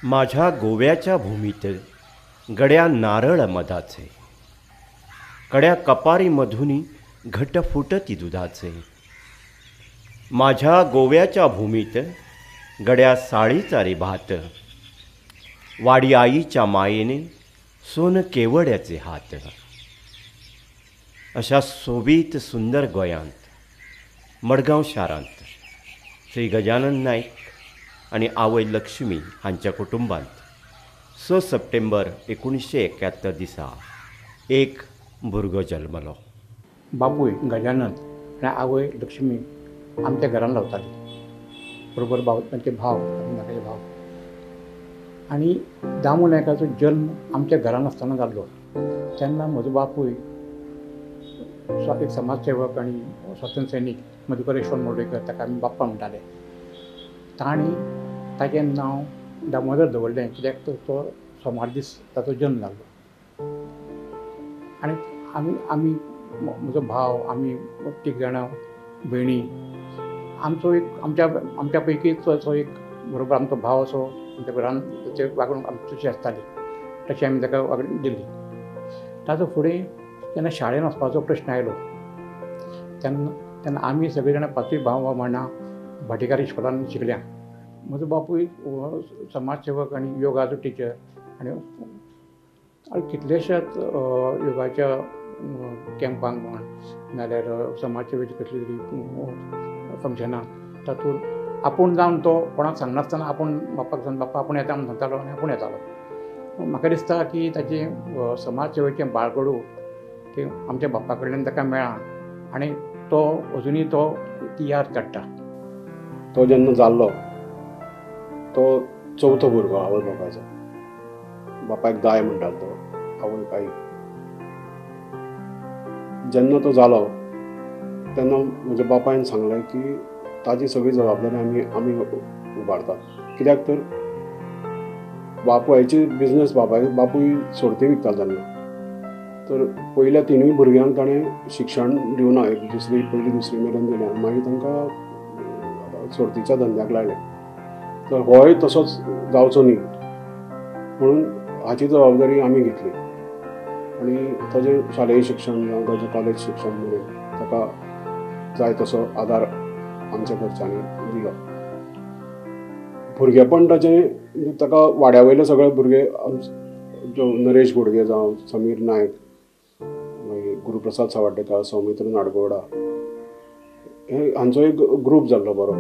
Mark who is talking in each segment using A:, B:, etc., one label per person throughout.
A: माझ्या गोव्याच्या भूमीत गड्या नारळ मधाचे, कड्या कपारी मधुनी घट फुटती दुधाचे. माझ्या गोव्याच्या भूमीत गड्या साळीचा रे भात, वाडी आईच्या मायेने सोन केवड्याचे हात. अशा सोबीत सुंदर गोंयांत मडगांव शारांत श्री गजानन नायक आनी आवय लक्ष्मी हांच्या कुटुंबांत 6 सप्टेंबर 1971 दिसा एक भुरगो जल्मलो.
B: बापूय गजानन आनी आवय लक्ष्मी आमच्या घरान रावताली, बरोबर भाव तांचे भाव नाकाचे भाव. आनी दामू नायकाचो जल्म आमच्या घरान आसतना जाल्लो. तेन्ना म्हजो बापूय एक समाजसेवक आनी स्वातंत्र्य सैनीक मधुकरेश्वर मोर्डेकर, ताका आमी बाप्पा म्हणटाले, तांणी ताचें नांव दामोदर दवरलें कित्याक तर तो सोमार दीस ताचो जल्म जाल्लो. आनी आमी आमी म्हजो भाव आमी तीग जाणां भयणी, आमचो एक आमच्या आमच्या पैकीच असो एक बरोबर आमचो भाव असो आमच्या घरान ताचे वागणूक आमची तशी आसताली, तशी आमी ताका वागणूक दिली. ताचो फुडें जेन्ना शाळेन वचपाचो प्रश्न आयलो तेन्ना तेन्ना आमी सगळीं जाणां पांचूय भाव भयणां भाटीकार इस्कोलान शिकल्या. म्हजो बापूय समाजसेवक आनी योगाचो टिचर आनी कितलेश्याच योगाच्या कॅम्पांक म्हण नाल्यार समाजसेवेची कसली तरी फंक्शनां तातूंत आपूण जावन तो कोणाक सांगनासतना आपूण बाप्पाक सांग बाप्पा आपूण येता म्हूण सांगतालो आनी आपूण येतालो. म्हाका दिसता की ताचें समाजसेवेचें बाळगडू तें आमच्या बाप्पा कडल्यान ताका मेळ्ळां आनी तो अजुनूय तो ती याद काडटा.
C: तो जेन्ना जाल्लो तो चवथो भुरगो आवय बापायचो. बापायक दाय म्हणटालो तो, आवयक आई. जेन्ना तो जालो तेन्ना म्हज्या बापायन सांगलें की ताजी सगळी जबाबदारी आमी आमी उबारतात, कित्याक तर बापायची बिजनेस बापूय सोर्ती विकतालो तेन्ना. तर पयल्या तिनूय भुरग्यांक ताणें शिक्षण दिवना, एक दुसरी पयली दुसरी मेरेन दिलें, मागीर तांकां सोर्तीच्या धंद्याक लायलें. तर होय तसोच जावचो न्ही म्हणून हाची जबाबदारी आमी घेतली आनी ताजें शालेय शिक्षण जावं ताजें कॉलेज शिक्षण मेरेन ताका जाय तसो आदार आमच्या घरच्यांनी दिलो. भुरगेपण ताजें ताका वाड्या वयले सगळे भुरगे, नरेश गोडगे जावं, समीर नायक, मागीर गुरुप्रसाद सावर्डेकार, सौमित्र नाडगोडा, हे हांचो एक ग्रूप जाल्लो बरो.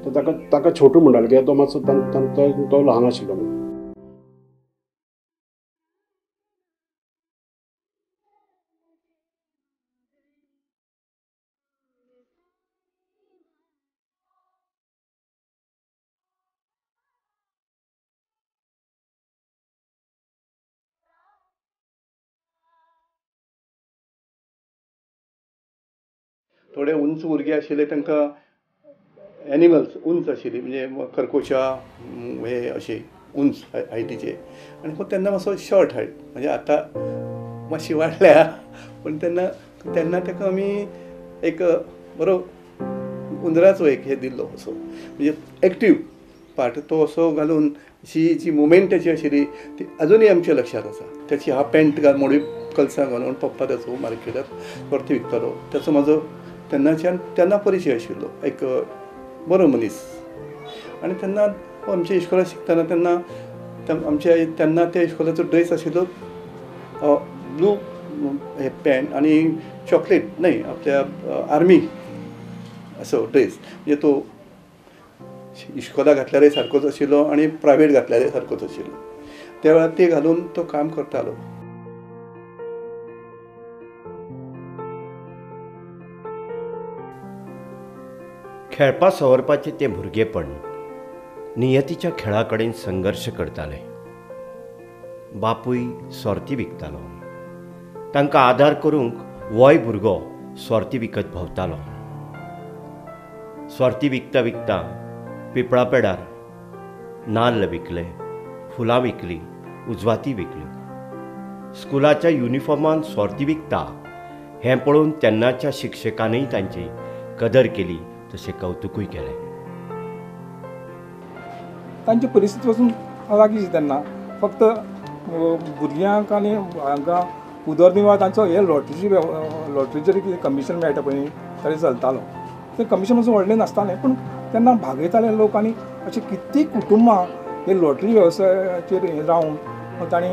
C: तर ताका ताका छोटू म्हणटाले कित्याक तो मातसो तो ल्हान आशिल्लो म्हणून.
D: थोडे उंच भुरगे आशिल्ले तांकां एनिमल्स उंच आशिल्ली, म्हणजे खरकोशा हे अशे उंच हायटीचे, आनी हो तेन्ना मातसो शॉर्ट हायट, म्हणजे आतां मातशी वाडल्या पूण तेन्ना तेन्ना ताका आमी एक बरो उंदराचो एक हे दिल्लो असो, म्हणजे एक्टीव पार्ट तो असो घालून अशी जी मुवमेंट ताची आशिल्ली ती अजुनूय आमच्या लक्षांत आसा. ताची हाफ पॅन्ट घाल, मोडी कलसां घालून पप्पा ताचो मार्केटांत परती विकतालो. ताचो म्हाजो तेन्नाच्यान तेन्ना परिचय आशिल्लो, एक बरो मनीस. आनी तेन्ना आमच्या इश्कोलांत शिकतना तेन्ना आमच्या तेन्ना त्या इश्कोलाचो ड्रेस आशिल्लो ब्लू हे पॅन्ट आनी चॉकलेट न्हय आपल्या आर्मी असो ड्रेस, म्हणजे तो इश्कोला घातल्यारय सारकोच आशिल्लो आनी प्रायवेट घातल्यारय सारकोच आशिल्लो. त्या वेळार ते घालून तो काम करतालो.
A: खेळपा सवरपाचें तें भुरगेपण नियतीच्या खेळा कडेन संघर्श करताले. बापूय सोर्ती विकतालो, तांकां आदार करूंक होय भुरगो सोर्ती विकत भोंवतालो. सोर्ती विकता विकता पिपळा पेडार नाल्ल विकले, फुलां विकली, उजवाती विकल्यो. स्कुलाच्या युनिफॉर्मान सोर्ती विकता हें पळोवन तेन्नाच्या शिक्षकानूय तांची कदर केली, तशें कौतुकूय केलें.
E: तांची परिस्थिती पासून लागींच तेन्ना फक्त भुरग्यांक आनी हांकां उदरनिर्वाह तांचो हे लॉटरीची लॉटरीचेर कितें कमिशन मेळटा पळय न्ही तरी चलतालो. तें कमिशन असो व्हडलें नासतालें पूण तेन्ना भागयताले लोक आनी अशीं कितलीं कुटुंबां हे लॉटरी वेवसायाचेर हें रावन तांणी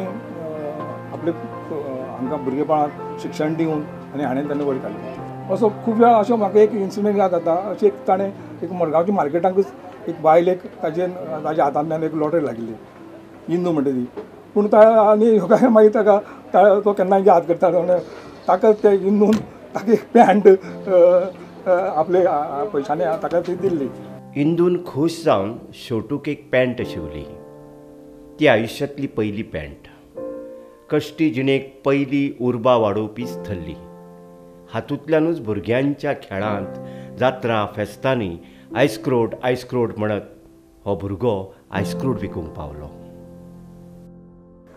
E: आपले हांकां भुरगेपणांत शिक्षण दिवन आनी हाणें तांणी वयर काडलें. असो खूब वेळा अशें म्हाका एक इन्सिडंट याद जाता. अशें एक ताणें एक मडगांवच्या मार्केटांकूच एक बायलेक ताजे ताज्या हातांतल्यान एक लॉटरी लागिल्ली इंदू म्हणटा ती. पूण आनी काय मागीर ताका तो केन्ना याद करता ताका ते इंदून ताका एक पॅन्ट आपले पयशांनी ताका ती दिल्ली.
A: इंदून खूश जावन छोटूक एक पॅन्ट शिवली. ती आयुष्यांतली पयली पॅन्ट. कश्टी जिणेक पयली उर्बा वाडोवपीच थरली. हातूंतल्यानूच भुरग्यांच्या खेळांत जात्रा फेस्तांनी आयस्क्रोट आयस्क्रोट म्हणत हो भुरगो आयस्क्रोट विकूंक पावलो.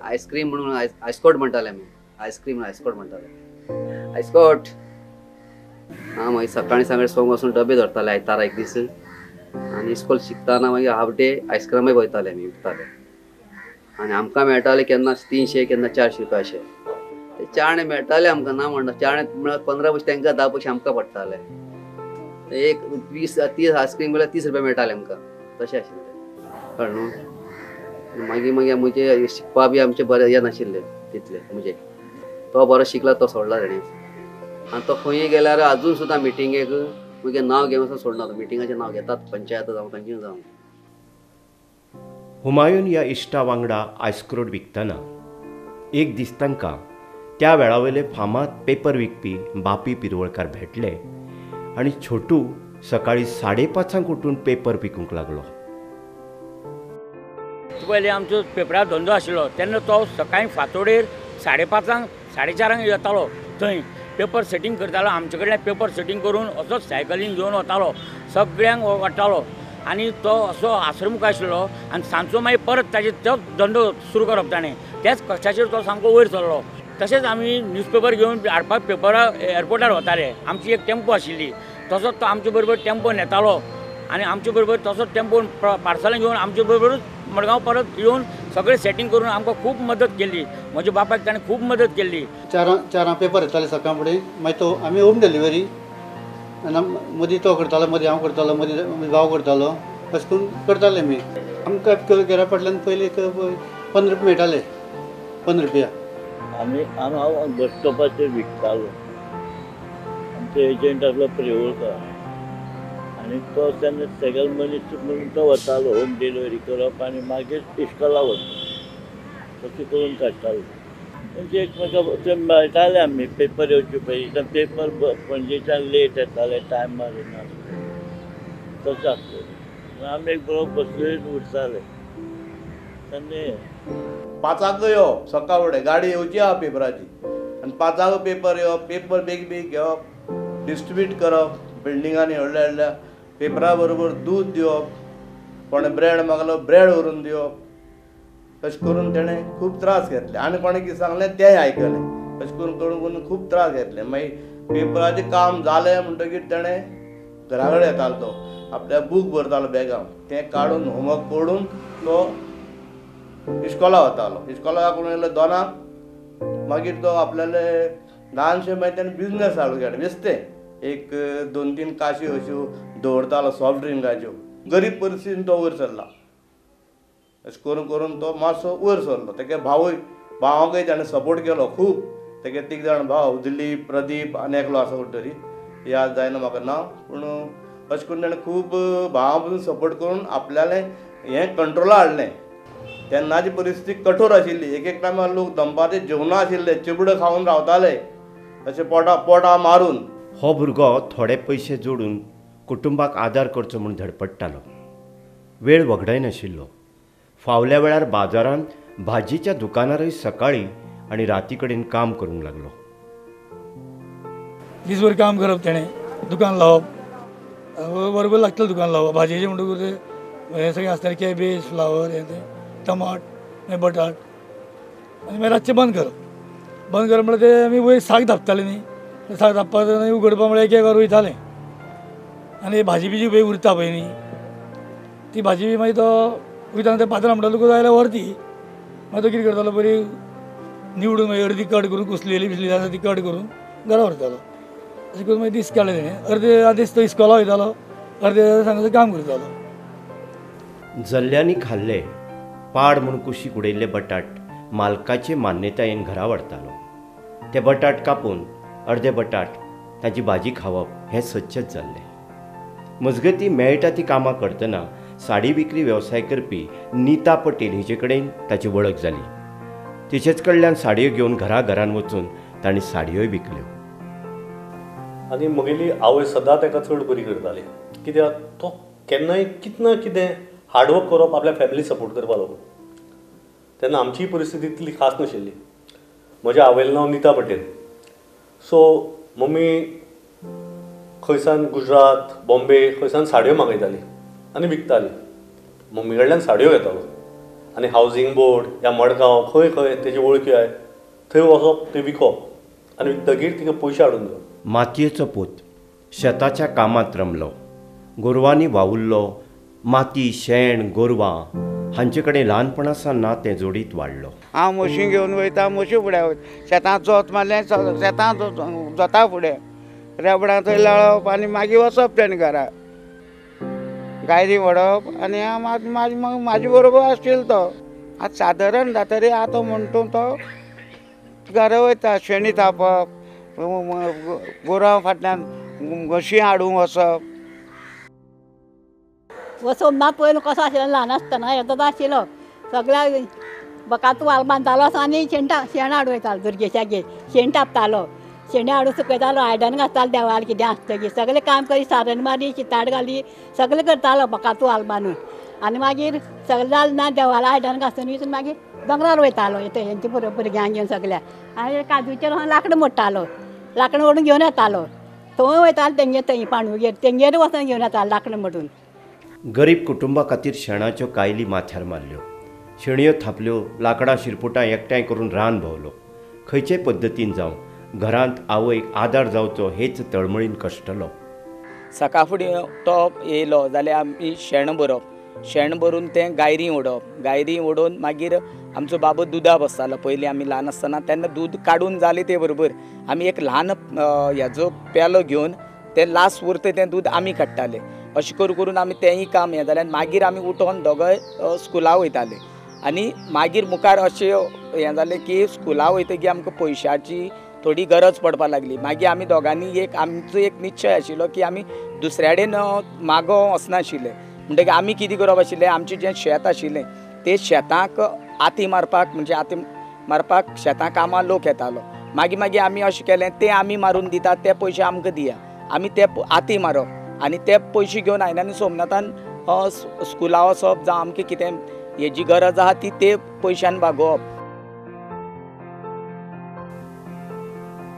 F: आयस्क्रीम म्हणून आयस्कोट म्हणटाले आमी. आयस्क्रीम आयस्कोट म्हणटाले. आयस्कोट हां मागीर सकाळीं सगळे सोंग वचून डबे धरताले आयतारा एक दीस आनी इस्कोल शिकतना मागीर हाफ डे आयस्क्रीमय वयताले आमी विकताले आनी आमकां मेळटाले केन्ना 300 केन्ना 400 रुपया अशे ते चाणे मेळटाले आमकां. ना म्हणटा चाणे म्हळ्यार 15 पयशे तांकां 10 पयशे आमकां पडटाले. एक 20-30 आयस्क्रीम म्हळ्यार 30 रुपया मेळटाले आमकां तशें आशिल्लें कळ्ळें न्हू. मागीर मागीर म्हजे शिकपा बी आमचें बरें हें नाशिल्लें तितलें म्हणजे तो बरो शिकला तो सोडला तेणें आनी तो खंय गेल्यार अजून सुद्दां मिटिंगेक मागीर नांव घेवन सोडना. तो मिटिंगाचें नांव घेतात पंचायत जावं खंयची जावं.
A: हुमायून ह्या इश्टा वांगडा आयस्क्रोट विकतना एक दीस तांकां त्या वेळावयले फामाद पेपर विकपी बापी पिरवळकार भेटले आनी छोटू सकाळी 5:30 उठून पेपर विकूंक लागलो.
G: पयलीं आमचो पेपरा धंदो आशिल्लो तेन्ना तो सकाळीं फांतोडेर 5:30 4:30 येतालो थंय पेपर सेटींग करतालो. आमचे कडल्यान पेपर सेटींग करून असोच सायकलीन घेवन वतालो सगळ्यांक वाडटालो आनी तो असो आश्रमूख आशिल्लो आनी सांजचो मागीर परत ताजे तोच धंदो सुरू करप ताणें त्याच कश्टाचेर तो सामको वयर सरलो. तशेंच आमी न्यूजपेपर घेवन हाडपाक पेपरां एअरपोर्टार वताले. आमची एक टेम्पो आशिल्ली तसोच तो आमचे बरोबर टेम्पो नेतालो आनी आमचे बरोबर तसोच टेम्पो पार्सलां घेवन आमचे बरोबरूच मडगांव परत येवन सगळें सेटींग करून आमकां खूब मदत केल्ली. म्हज्या बापायक ताणें खूब मदत केल्ली.
H: चारां पेपर येताले सकाळ फुडें मागीर तो आमी होम डिलिव्हरी आनी मदीं तो करतालो मदीं हांव करतालो मदीं भाव करतालो अशें करून करताले आमी. आमकां घरा फाटल्यान पयलीं एक 15 रुपया मेळटाले 15 रुपया.
I: आमी हांव बस स्टॉपाचेर विकतालो. आमचो एजंट आसलो प्रेवळकार आनी तो तेन्ना सेगल मनीस म्हणून तो वतालो होम डिलिव्हरी करप आनी मागीर इश्कोला वता तशें करून काडटालो. म्हणजे एकमेका ते मेळटाले आमी पेपर येवचे पयलीं. पेपर पणजेच्यान लेट येताले टायमार येनासले तशें आसलें. आमी एक बरोबर बसले उरताले तेन्ना.
J: 5 येवप सकाळ फुडें गाडी येवची आहा पेपराची आनी 5 पेपर येवप पेपर बेगीन बेगीन घेवप डिस्ट्रिब्यूट करप बिल्डिंगांनी व्हडल्या व्हडल्या पेपरा बरोबर दूद दिवप कोणें ब्रेड मागलो ब्रेड व्हरून दिवप अशें करून तेणें खूब त्रास घेतले. आनी कोणें कितें सांगलें तेंय आयकलें अशें करून करून करून खूब त्रास घेतले. मागीर पेपराचें काम जालें म्हणटकीर तेणें घरा कडेन येतालो तो आपल्या बूक भरतालो बॅगान तें काडून होमवर्क करून तो इश्कोला वतालो. इश्कोला करून येयलो 2 मागीर तो आपल्याले ल्हानशे मागीर तेणें बिजनेस चालू केलें बेस्तें एक 2-3 काशी अश्यो दवरतालो सॉफ्ट ड्रिंकाच्यो. गरीब परिस्थितीन तो वयर सरला अशें करून करून तो मातसो वयर सरलो. तेगे भावूय भावांकय ताणें सपोर्ट केलो खूब. तेगे 3 जाण भाव दिलीप प्रदीप आनी एकलो आसा कोण तरी याद जायना म्हाका नांव पूण अशें करून ताणें खूब भावां पसून सपोर्ट करून आपल्यालें हें कंट्रोला हाडलें. तेन्नाची परिस्थिती कठोर आशिल्ली. एक एक टायमार लोक दनपारचे जेवना आशिल्ले चिबड खावन रावताले अशें पोटा पोटा मारून.
A: हो भुरगो थोडे पयशे जोडून कुटुंबाक आदार करचो म्हूण धडपडटालो. वेळ वगडायनाशिल्लो. फावल्या वेळार बाजारांत भाजयेच्या दुकानारय सकाळीं आनी राती कडेन काम करूंक लागलो.
K: दीसभर काम करप तेणें दुकान लावप बरोबर लागतलें दुकान लावप भाजयेचें म्हणटकूच हें सगळें आसतालें कॅबेज फ्लावर हें तें टमाट मागीर बटाट आनी मागीर रातचें बंद करप. बंद करप म्हळ्यार ते आमी वयर साक धांपताले न्ही साक धांपपाक उगडपा म्हळ्यार एक एक वर वयतालें आनी भाजी बिजी पळय उरता पळय न्ही ती भाजी बी मागीर तो वयताना ते पात्रां म्हणटालो तुका जाय जाल्यार व्हर ती. मागीर तो कितें करतालो बरी निवडून मागीर अर्दी कट करून कुसलेली बिसलेली आसा ती कट करून घरा व्हरतालो. अशें करून मागीर दीस काडले तेणें. अर्दे दीस तो इस्कोला वयतालो, अर्दे हांगासर काम करतालो.
A: जल्ल्यांनी खाल्ले पाड म्हूण कुशीक उडयल्ले बटाट मालकाचे मान्यतायेन घरा व्हरतालो. ते बटाट कापून अर्दे बटाट ताची भाजी खावप हें सदचेंच जाल्लें. मजगतीं मेळटा ती कामां करतना साडी विक्री वेवसाय करपी नीता पटेल हिचे कडेन ताची वळख जाली. तिचेच कडल्यान साडयो घेवन घरा घरान वचून तांणी साडयोय विकल्यो.
L: आनी म्हगेली आवय सदां ताका चड बरी करताली, कित्याक तो केन्नाय कितें ना कितें हार्डवर्क करप आपल्या फॅमिली सपोर्ट करपा लागून. तेन्ना आमचीय परिस्थिती तितली खास नाशिल्ली. म्हज्या आवयलें नांव नीता पटेल. सो मम्मी खंयसान गुजरात बॉम्बे खंयसान साडयो मागयताली आनी विकताली. मम्मी कडल्यान साडयो घेतालो आनी हावजींग बोर्ड या मडगांव खंय खंय तेजी वळखी आहाय थंय वचप, थंय विकप आनी विकतगीर तिका पयशे हाडून दिवप.
A: मातयेचो पूत शेताच्या कामांत रमलो. गोरवांनी वावुरलो. माती, शेण, गोरवां हांचे कडेन ल्हानपणा सावन नातें जोडीत वाडलो.
M: हांव म्हशी घेवन वयता, म्हशी फुडें वयता, शेतांत जोत मारलें, शेतांत जोता फुडें रेबडां थंय लाळप आनी मागीर वचप तेणें घरा, गायरी व्हडप आनी हांव म्हाजे बरोबर आशिल्लो तो. आतां सादारण जातरी आतां म्हणटा तो घरा वयता, शेणी थापप, गोरवां फाटल्यान म्हशी हाडूंक वचप.
N: हो सोमनाथ पयलो कसो आशिल्लो ल्हान आसतना येदोच आशिल्लो. सगळ्या बकात वाल बांदतालो आनी शेण हाडून वयतालो दुर्गेशागेर. शेण थापतालो, शेणी हाडून सुकयतालो, आयदन घासतालो देवाल कितें आसतकीर सगळें काम करी, सारण मारी, शिताड घाली, सगळें करतालो बकात वाल बांदून. आनी मागीर सगळें जालें ना देवाला आयदन घासून विसून मागीर दोंगरार वयतालो हेंचे भुरग्यांक घेवन सगळ्या. आनी काजूचेर लांकडां मोडटालो, लांकडां ओडून घेवन येतालो. थंय वयतालो तेंगेर, थंय पांडुगेर तेंगेर वचून घेवन येतालो लांकडां मोडून.
A: गरीब कुटुंबा खातीर शेणाच्यो कायली माथ्यार मारल्यो, शेणयो थापल्यो, लांकडां शिरपुटां एकठांय करून रान भोंवलो. खंयचे पद्दतीन जावं घरांत आवयक आदार जावचो हेच तळमळीन कश्टलो.
O: सकाळ फुडें तो येयलो जाल्यार आमी शेण भरप, शेण भरून तें गायरी उडोवप, गायरी उडोवन मागीर आमचो बाबू दुदा बसतालो. पयलीं आमी ल्हान आसतना तेन्ना दूद काडून जालें ते बरोबर आमी एक ल्हान हेजो पेलो घेवन तें लास्ट उरता तें दूद आमी काडटाले. अशें करून करून आमी तेंय काम हें जालें. मागीर आमी उठोन दोगांय स्कुला वयताले. आनी मागीर मुखार अशें हें जालें की स्कुला वयतकीर आमकां पयशाची थोडी गरज पडपाक लागली. मागीर आमी दोगांनी एक आमचो एक निश्चय आशिल्लो की आमी दुसऱ्या कडेन मागोवंक वचनाशिल्ले. म्हणटकीर आमी कितें करप आशिल्लें, आमचें जें शेत आशिल्लें ते शेताक आती मारपाक, म्हणजे आती मारपाक शेतां कामां लोक येतालो. मागीर मागीर आमी अशें केलें, ते आमी मारून दितात ते पयशे आमकां दिया, आमी ते आती मारप आनी ते पयशे घेवन आयन आनी सोमनाथान स्कुला वचप, जावं आमकां कितें हेजी गरज आहा ती ते पयशान भागोवप.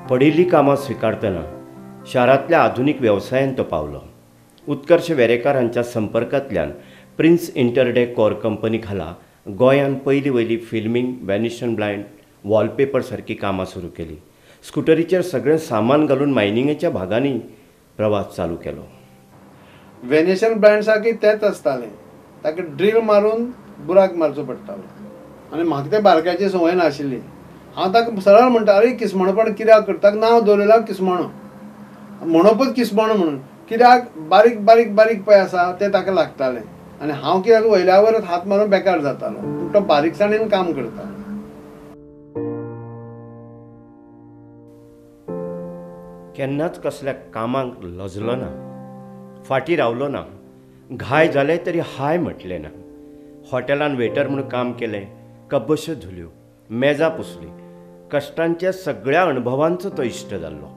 A: पडिल्लीं कामां स्विकारतना शारांतल्या आधुनीक वेवसायांत तो पावलो. उत्कर्ष वेरेकार हांच्या संपर्कांतल्यान प्रिन्स इंटरडेकॉर कंपनी खाला गोंयांत पयली वयली फिल्मींग, वेनिशन ब्लायंड, वॉलपेपर सारकी कामां सुरू केली. स्कुटरीचेर सगळें सामान घालून मायनिंगेच्या भागांनी प्रवास चालू केलो.
P: वेनिशन ब्लायंड सारकी तेंच आसतालें, ताका ड्रील मारून बुराक मारचो पडटालो आनी म्हाका तें बारकायची संवय नाशिल्ली. हांव ताका सरळ म्हणटा, अरे किस्मणपण कित्याक करता, नांव दवरिल्लें किस्मणो, म्हणपच किस्मणो म्हणून, कित्याक बारीक बारीक बारीक पळय आसा तें ताका लागतालें आनी हांव कित्याक वयल्यावरच हात मारून बेकार जातालो, पूण तो बारीकसाणेन काम करतालो.
A: केन्नाच कसल्या कामाक लजलो ना, फाटीं रावलो ना, घाय जाले तरी हाय म्हटलें ना. हॉटेलान वेटर म्हूण काम केलें, कब्बश्यो धुल्यो, मेजां पुसलीं. कश्टांच्या सगळ्या अणभवांचो तो इश्ट जाल्लो.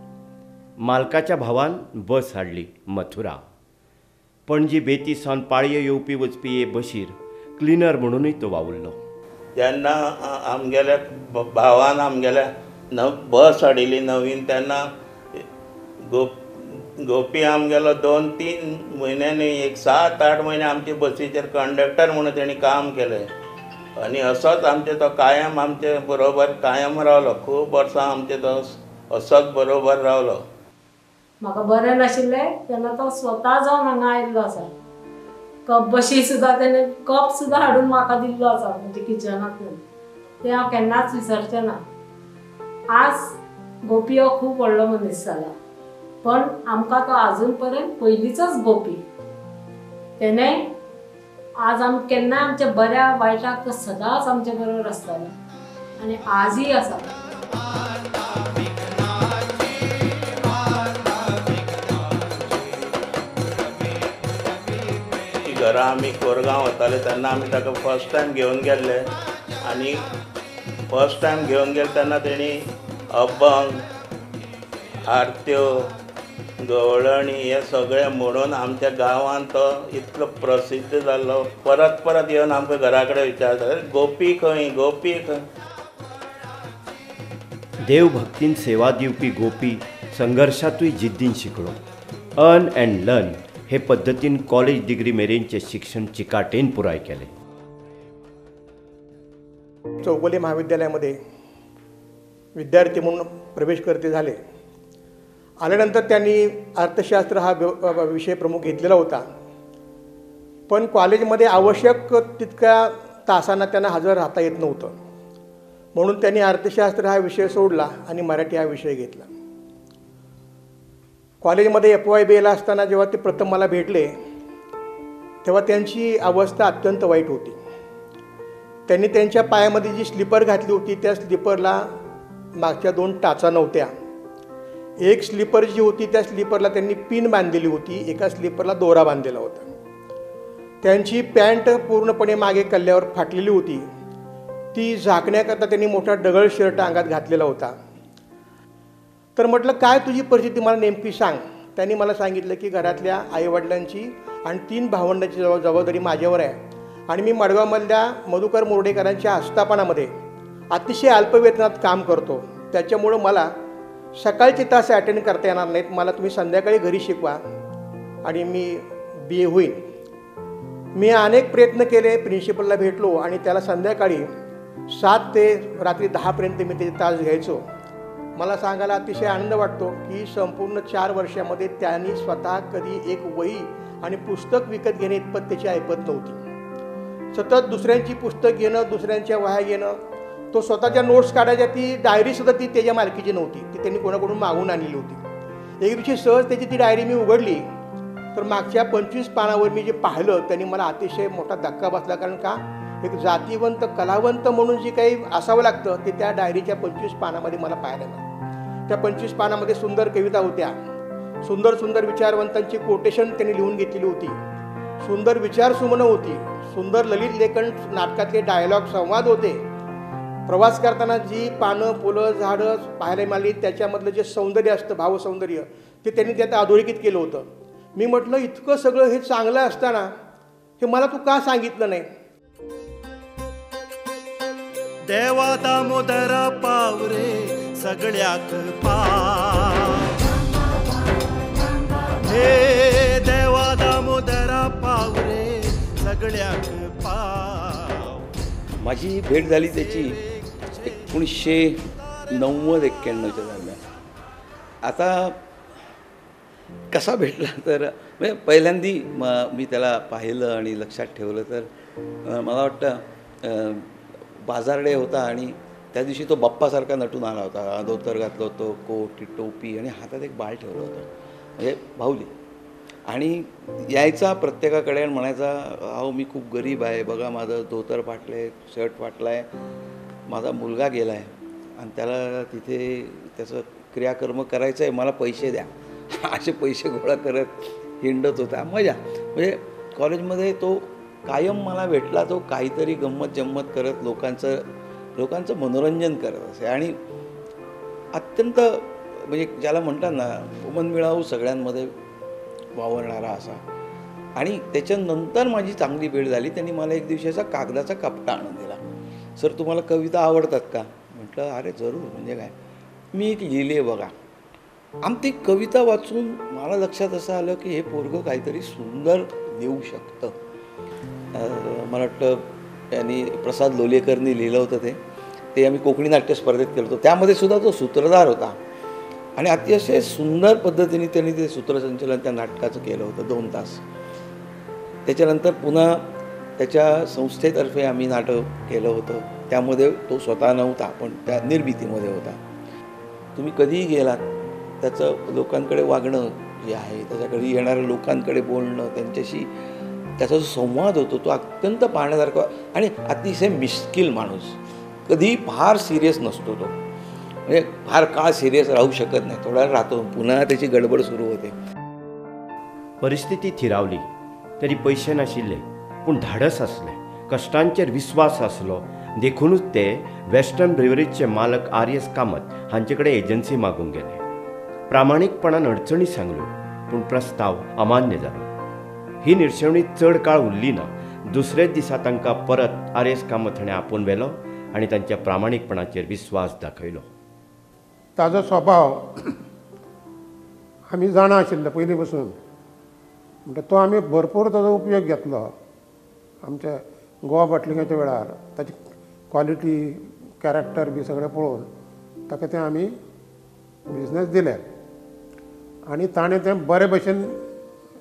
A: मालकाच्या भावान बस हाडली मथुरा. पणजी बेती सावन पाळये येवपी वचपी हे बशीर क्लिनर म्हणूनय तो वावुरलो.
Q: जेन्ना आमगेल्या भावान आमगेल्या बस हाडिल्ली नवीन, तेन्ना गोपी आमगेलो 2-3 म्हयन्यांनी, एक 7-8 म्हयने आमचे बसीचेर कंडक्टर म्हणून तेणी काम केलें आनी असोच आमचे तो कायम आमचे बरोबर कायम रावलो. खूब वर्सां आमचे तो असोच बरोबर रावलो.
R: म्हाका बरें नाशिल्लें तेन्ना तो स्वता जावन हांगा आयिल्लो आसा. कप बशी सुद्दां तेणें कप सुद्दां हाडून म्हाका दिल्लो आसा म्हणजे किचनांतल्यान. तें हांव केन्नाच विसरचें ना. आज गोपी हो खूब व्हडलो मनीस जाला, पण आमकां तो आजून पर्यंत पयलींचोच गोपी. तेणें आज आम केन्नाय आमच्या बऱ्या वायटाक तो सदांच आमचे बरोबर आसतालो आनी आजूय आसा.
Q: घरा आमी कोरगांव वताले तेन्ना आमी ताका फर्स्ट टायम घेवन गेल्ले आनी फर्स्ट टायम घेवन गेले तेन्ना तेणी अभंग, आरत्यो, गवळणी हे सगळें म्हणून आमच्या गांवांत तो इतलो प्रसिद्ध जाल्लो. परत परत येवन आमकां घरा कडेन विचारताले, गोपी खंय, गोपी खंय.
A: देवभक्तीन सेवा दिवपी गोपी संघर्षातूय जिद्दीन शिकलो. अर्न अँड लर्न हे पद्दतीन कॉलेज डिग्री मेरेनचें शिक्षण चिकाटेन पुराय केलें.
S: चौगुले महाविद्यालयामध्ये विद्यार्थी म्हणून प्रवेश करते झाले. आल्यानंतर त्यांनी अर्थशास्त्र हा विषय प्रमुख घेतलेला होता, पण कॉलेजमध्ये आवश्यक तितक्या तासांना त्यांना हजर राहता येत नव्हतं, म्हणून त्यांनी अर्थशास्त्र हा विषय सोडला आणि मराठी हा विषय घेतला. कॉलेजमध्ये FYB असताना जेव्हा ते प्रथम मला भेटले तेव्हा त्यांची अवस्था अत्यंत वाईट होती. त्यांनी त्यांच्या पायामध्ये जी स्लीपर घातली होती त्या स्लीपरला मागच्या 2 टाचा नव्हत्या. एक स्लीपर जी होती त्या स्लीपरला त्यांनी पिन बांधलेली होती, एका स्लीपरला दोरा बांधलेला होता. त्यांची पॅन्ट पूर्णपणे मागे कल्ल्यावर फाटलेली होती, ती झाकण्याकरता त्यांनी मोठा डगळ शर्ट अंगात घातलेला होता. तर म्हटलं, काय तुझी परिस्थिती मला नेमकी सांग. त्यांनी मला सांगितलं की घरातल्या आईवडिलांची आणि 3 भावंडांची जबाबदारी माझ्यावर आहे आणि मी मडगावमधल्या मधुकर मोर्डेकरांच्या आस्थापनामध्ये अतिशय अल्पवेतनात काम करतो, त्याच्यामुळं मला सकाळचे तास अटेंड करता येणार नाहीत, मला तुम्ही संध्याकाळी घरी शिकवा आणि मी BA होईन. मी अनेक प्रयत्न केले, प्रिन्सिपलला भेटलो आणि त्याला संध्याकाळी 7 ते रात्री 10 पर्यंत मी त्याचे तास घ्यायचो. मला सांगायला अतिशय आनंद वाटतो की संपूर्ण 4 वर्षामध्ये त्यांनी स्वतः कधी एक वही आणि पुस्तक विकत घेणे इतपत त्याची ऐपत नव्हती. सतत दुसऱ्यांची पुस्तक घेणं, दुसऱ्यांच्या वह्या घेणं, तो स्वतःच्या नोट्स काढायच्या, ती डायरीसुद्धा ती त्याच्या मालकीची नव्हती, ती त्यांनी कोणाकडून मागून आणलेली होती. एक दिवशी सहज त्याची ती डायरी मी उघडली तर मागच्या 25 पानावर मी जे पाहिलं त्यांनी मला अतिशय मोठा धक्का बसला. कारण का, एक जातीवंत कलावंत म्हणून जे काही असावं लागतं ते त्या डायरीच्या 25 पानामध्ये मला पाहायला मिळालं. त्या 25 पानामध्ये सुंदर कविता होत्या, सुंदर सुंदर विचारवंतांची कोटेशन त्यांनी लिहून घेतलेली होती, सुंदर विचारसुमनं होती, सुंदर ललित लेखन नाटकातले डायलॉग संवाद होते. प्रवास करताना जी पानं फुलं झाडं पाहायला मिळाली त्याच्यामधलं जे सौंदर्य असतं, भावसौंदर्य, ते त्यांनी त्यात अधोरेखित केलं होतं. मी म्हटलं, इतकं सगळं हे चांगलं असताना हे मला तू का सांगितलं नाही.
T: देवा दामोदरा पाव रे सगळ्याक पाव, हे देवा दामोदरा पाव रे सगळ्याक पाव.
U: माझी भेट झाली त्याची 1990-91च्या दरम्यान. आता कसा भेटला तर म्हणजे पहिल्यांदी मी त्याला पाहिलं आणि लक्षात ठेवलं तर मला वाटतं बाजारडे होता आणि त्या दिवशी तो बाप्पासारखा नटून आला होता. धोतर घातलं होतं, कोट, टोपी आणि हातात एक बाळ ठेवलं होतं, म्हणजे बाहुली. आणि यायचा प्रत्येकाकडे आणि म्हणायचा, अहो मी खूप गरीब आहे, बघा माझं धोतर फाटलं आहे, शर्ट फाटला आहे, माझा मुलगा गेला आहे आणि त्याला तिथे त्याचं क्रियाकर्म करायचं आहे, मला पैसे द्या. असे पैसे गोळा करत हिंडत होता. मजा म्हणजे कॉलेजमध्ये तो कायम मला भेटला, तो काहीतरी गंमत जम्मत करत लोकांचं मनोरंजन करत असे. आणि अत्यंत म्हणजे ज्याला म्हणतात ना मनमिळावू सगळ्यांमध्ये वावरणारा असा. आणि त्याच्यानंतर माझी चांगली भेट झाली. त्यांनी मला एक दिवशी असा कागदाचा कपटा आणून दिला. सर तुम्हाला कविता आवडतात का? म्हटलं अरे जरूर, म्हणजे काय, मी एक लिहिली आहे बघा. आणि ती कविता वाचून मला लक्षात असं आलं की हे पोरगं काहीतरी सुंदर लिहू शकतं. मला वाटतं त्यांनी प्रसाद लोलेकरनी लिहिलं होतं ते ते आम्ही कोकणी नाट्य स्पर्धेत केलं होतं. त्यामध्ये सुद्धा तो सूत्रधार होता आणि अतिशय सुंदर पद्धतीने त्यांनी ते सूत्रसंचलन त्या नाटकाचं केलं होतं 2 तास. त्याच्यानंतर पुन्हा त्याच्या संस्थेतर्फे आम्ही नाटक केलं होतं, त्यामध्ये तो स्वतः नव्हता पण त्या निर्मितीमध्ये होता. तुम्ही कधीही गेलात त्याचं लोकांकडे वागणं जे आहे, त्याच्याकडे येणाऱ्या लोकांकडे बोलणं, त्यांच्याशी त्याचा जो संवाद होतो तो अत्यंत पाहण्यासारखा आणि अतिशय मिश्किल माणूस. कधी फार सिरियस नसतो तो, म्हणजे फार काळ सिरियस राहू शकत नाही, थोडा राहतो पुन्हा त्याची गडबड सुरू होते.
A: परिस्थिती थिरावली तरी पयशे नाशिल्ले पूण धाडस आसलें, कश्टांचेर विस्वास आसलो, देखुनूच ते वेस्टर्न ब्रिवरीजचे मालक आर एस कामत हांचे कडेन एजन्सी मागूंक गेले. प्रामाणीकपणान अडचणी सांगल्यो पूण प्रस्ताव अमान्य जालो. ही निर्शेवणी चड काळ उरली ना. दुसरेच दिसा तांकां परत आर एस कामत हाणें आपोवन व्हेलो आनी तांच्या प्रामाणीकपणाचेर विस्वास दाखयलो.
B: ताजो स्वभाव आमी जाणा आशिल्ले पयलीं पसून, म्हणटा तो आमी भरपूर ताजो उपयोग घेतलो आमच्या गोवा बाटलिंगाच्या वेळार. ताची क्वॉलिटी, कॅरेक्टर बी सगळें पळोवन ताका तें आमी बिजनेस दिले आनी ताणें तें बरे भशेन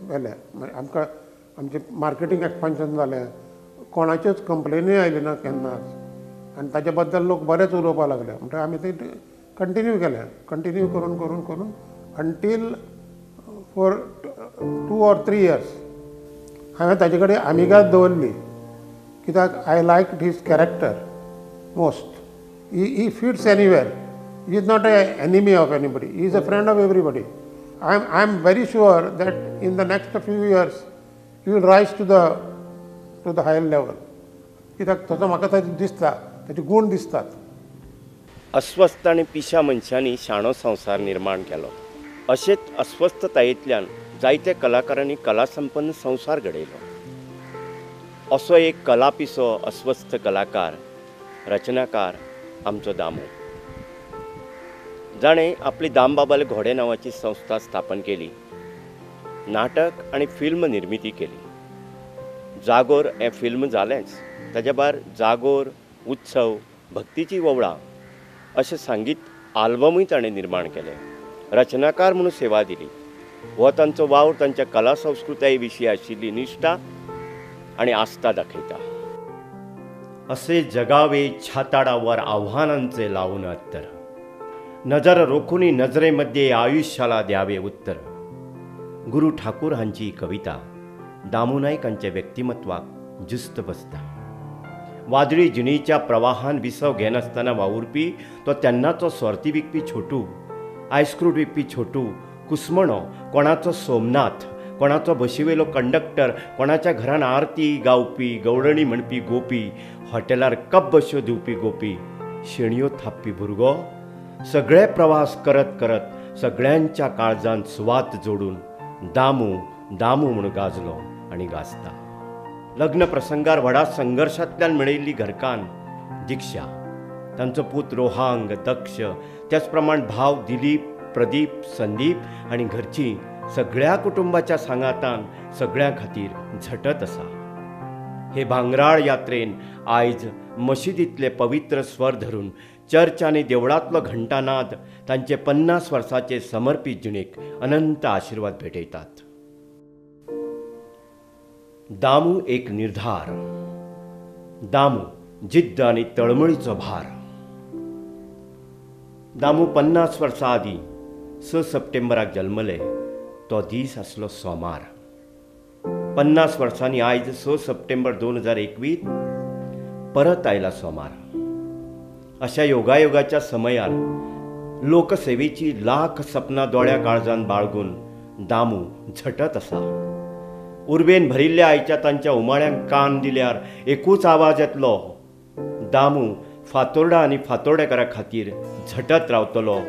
B: व्हेलें. आमकां आमचें मार्केटींग एक्सपान्शन जालें, कोणाच्योच कंप्लेनूय आयल्यो ना केन्नाच आनी ताचे बद्दल लोक बरेच उलोवपाक लागले. म्हणटकीर आमी तें कंटिन्यू केलें, कंटिन्यू करून करून करून अंटील फॉर 2 or 3 years हांवें ताजे कडेन आमिगाद दवरली, कित्याक I like his character most. He fits anywhere, he is not a enemy of anybody, he is a friend of everybody. I am very sure that in the next few years you will rise to the higher level, कित्याक तसो म्हाका ताजें दिसता, ताचे गूण दिसतात.
A: अस्वस्थ आनी पिशा मनशांनी शाणो संवसार निर्माण केलो. अशेच अस्वस्थतायेंतल्यान जायते कलाकारांनी कलासंपन्न संवसार घडयलो. असो एक कलापिसो अस्वस्थ कलाकार, रचनाकार आमचो दामू, जाणें आपली दामबाबाले घोडे नांवाची संस्था स्थापन केली, नाटक आनी फिल्म निर्मिती केली. जागोर हें फिल्म जालेंच, ताच्या भायर जागोर, उत्सव, भक्तीची वोवळां अशें सांगीत आल्बमूय ताणें निर्माण केले. रचनाकार म्हणून सेवा दिली. हो तांचो वावर तांच्या कला संस्कृताये विशीं आशिल्ली निश्ठा आनी आस्था दाखयता. असे जगावे छाताडावर आव्हानांचे लावून अत्तर, नजर रोखुनी नजरेमध्ये आयुष्याला द्यावे उत्तर. गुरू ठाकूर हांची कविता दामू नायक हांच्या व्यक्तिमत्वाक जुस्त बसता. वादळी जिणेच्या प्रवाहान विसव घेनासतना वावुरपी तो तेन्नाचो सोर्ती विकपी छोटू, आयस्क्रूट विकपी छोटू, कुसमणो, कोणाचो सोमनाथ, कोणाचो बशीवेलो कंडक्टर, कोणाच्या घरान आरती गावपी, गवळणी म्हणपी गोपी, हॉटेलार कप बश्यो दिवपी गोपी, शेणयो थापपी भुरगो, सगळे प्रवास करत करत सगळ्यांच्या काळजान सुवात जोडून दामू दामू म्हूण गाजलो आनी गाजता. लग्न प्रसंगार व्हडा संघर्शांतल्यान मेळिल्ली घरकान्न दीक्षा, तांचो पूत रोहांग, दक्ष, त्याच प्रमाण भाव दिलीप, प्रदीप, संदीप आनी घरचीं सगळ्या कुटुंबाच्या सांगातान सगळ्यां खातीर झटत आसा. हे भांगराळ यात्रेन आयज मशिदींतले पवित्र स्वर धरून चर्च आनी देवळांतलो घंटानाद तांचे 50 वर्सांचे समर्पीत जिणेक अनंत आशिर्वाद भेटयतात. दामू एक निर्धार, दामू जिद्द आनी तळमळीचो भार. दामू 50 वर्सां आदीं 6 सप्टेंबराक जल्मले. तो दीस आसलो सोमार. 50 वर्सांनी आयज 6 सप्टेंबर 2021 परत आयला सोमार. अशा योगायोगाच्या समयार लोकसेवेची लाख सपनां दोळ्या काळजान बाळगून दामू झटत आसा. उर्बेन भरिल्ल्या आयच्या तांच्या उमाळ्यांक कान दिल्यार एकूच आवाज येतलो, दामू फातोर्डा आनी फातोर्डेकारा खातीर झटत रावतलो,